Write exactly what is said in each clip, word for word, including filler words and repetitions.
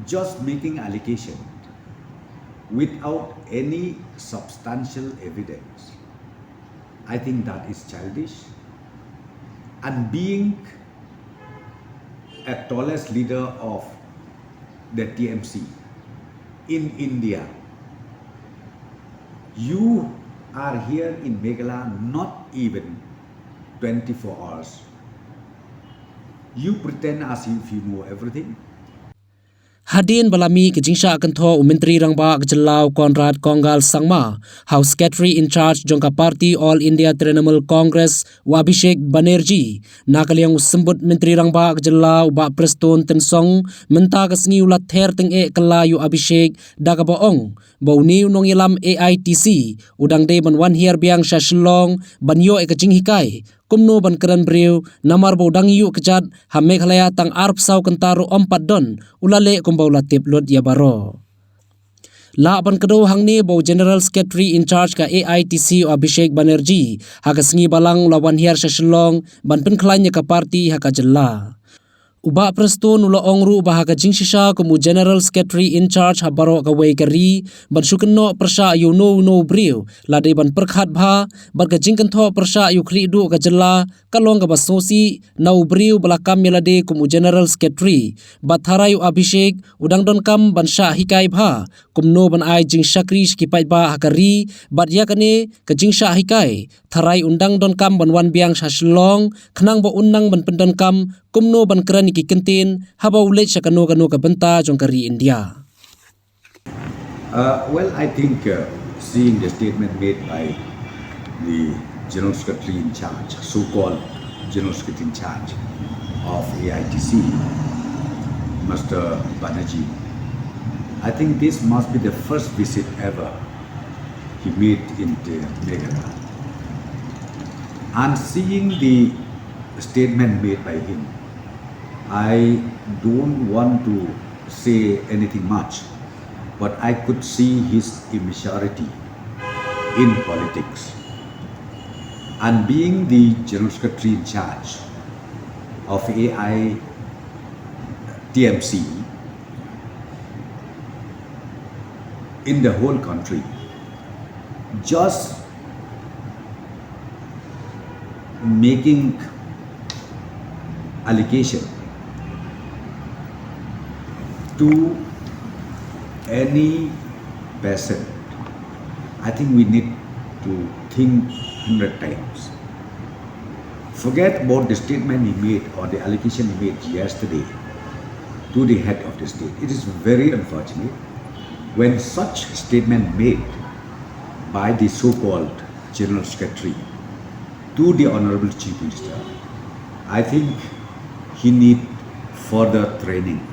Just making allegation without any substantial evidence, I think that is childish. And being a tallest leader of the T M C in India, you are here in Meghalaya not even twenty-four hours. You pretend as if you know everything. Hadien ba la mih ka jingshah kynthoh u Myntri Rangbah ka jylla u Conrad Kongkal Sangma ha u Secretary in Charge jong ka party All India Trinamool Congress u Abhishek Banerjee na ka liang u symbud Myntri Rangbah ka jylla u Bah Prestone Tynsong mynta ka sngi u la ther tyngeh kylla ïa u Abhishek da kaba ong ba une u nongïalam A I T C u dang dei ban wan hiar biang sha Shillong ban ïoh ïa ka jinghikai kumno ban kren briew namar ba u dang ïuh kjat ha Meghalaya tang arphew saw kynta ruh ym pat don, u la leh kumba u la tip lut ïa baroh. Lah ban kdew hangne ba u General Secretary in Charge ka A I T C u Abhishek Banerjee ha ka sngi balang u la wan hiar sha Shillong ban pynkhlaiñ ïa ka party ha ka jylla. U Bah Prestone u la ong ruh ba ha ka jingshisha kum u General Secretary in Charge ha baroh kawei ka ri ban shu kynnoh pyrshah ïa uno uno u briew la dei ban pyrkhat bha bad ka jingkynthoh pyrshah ïa u khlieh duh ka jylla ka long kaba sngewsih na u briew ba la kam ïa lade kum u General Secretary. Bad tharai u Abhishek u dang donkam ban shah hikai bha kumno ban ai jingshakri sha ki paidbah ha ka ri bad ïa kane ka jingshah hikai tharai un dang donkam ban wan biang sha Shillong khnang ba un nang ban pyndonkam kumno ban kren ïa ki kyntien haba u leit sha kano kano ka bynta jong ka ri India. Uh, well, I think uh, seeing the statement made by the General Secretary in charge, so-called General Secretary in charge of A I T C, Mister Banerjee, I think this must be the first visit ever he made in the Meghalaya. And seeing the statement made by him, I don't want to say anything much, but I could see his immaturity in politics. And being the General Secretary in charge of A I T M C in the whole country, just making allegation to any person, I think we need to think hundred times. Forget about the statement he made or the allegation he made yesterday to the head of the state. It is very unfortunate when such statement made by the so-called General Secretary to the Honorable Chief Minister, I think he need further training.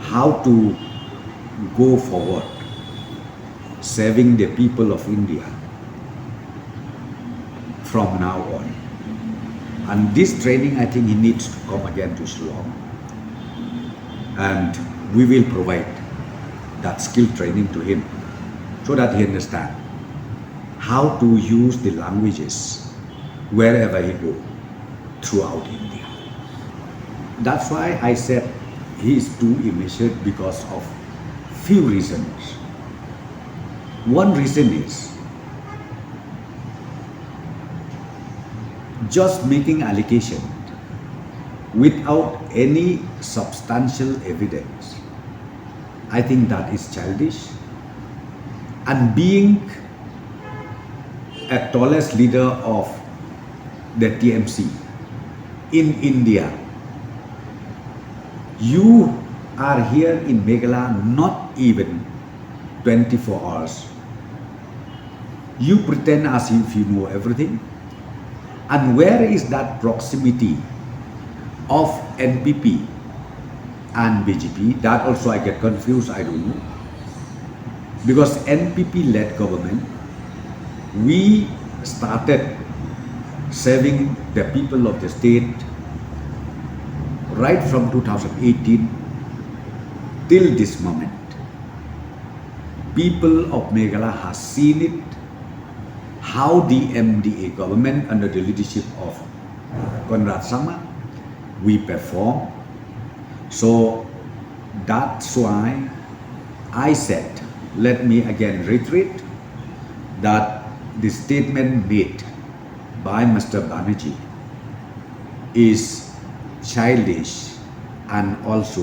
How to go forward, serving the people of India from now on. And this training, I think he needs to come again to Shillong. And we will provide that skill training to him so that he understand how to use the languages wherever he go throughout India. That's why I said he is too immature because of few reasons. One reason is just making allegation without any substantial evidence. I think that is childish. And being a tallest leader of the T M C in India, you are here in Meghalaya not even twenty-four hours. You pretend as if you know everything. And where is that proximity of N P P and B J P? That also I get confused, I don't know. Because N P P led government, we started serving the people of the state right from two thousand eighteen till this moment. People of Meghalaya has seen it, how the M D A government under the leadership of Conrad Sangma, we perform. So That's why I said, let me again reiterate that the statement made by Mister Banerjee is childish and also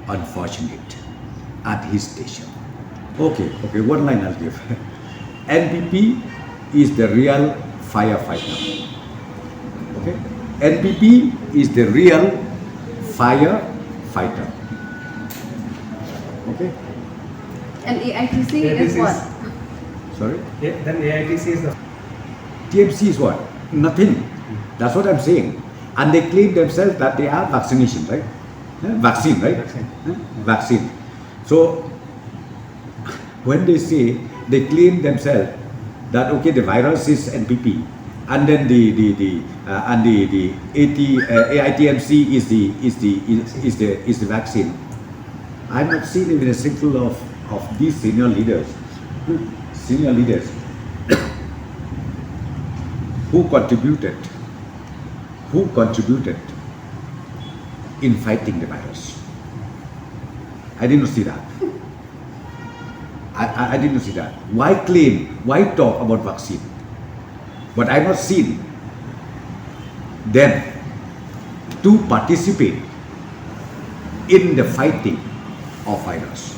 unfortunate at his station. Okay, okay, one line I'll give. N P P is the real firefighter. Okay? N P P is the real firefighter. Okay? And A I T C Yeah, is this what? is- Sorry? Yeah, then A I T C is the T M C is what? Nothing. That's what I'm saying. And they claim themselves that they are vaccination, right? Eh, Vaccine, right? Vaccine. Eh, Vaccine. So when they say, they claim themselves that, okay, the virus is N P P, and then the the the uh, and the the A T, uh, A I T M C is the is the is, is the is the vaccine. I've not seen even a single of of these senior leaders, senior leaders who contributed, who contributed in fighting the virus. I didn't see that. I, I, I didn't see that. Why claim? Why talk about vaccine? But I not seen them to participate in the fighting of virus.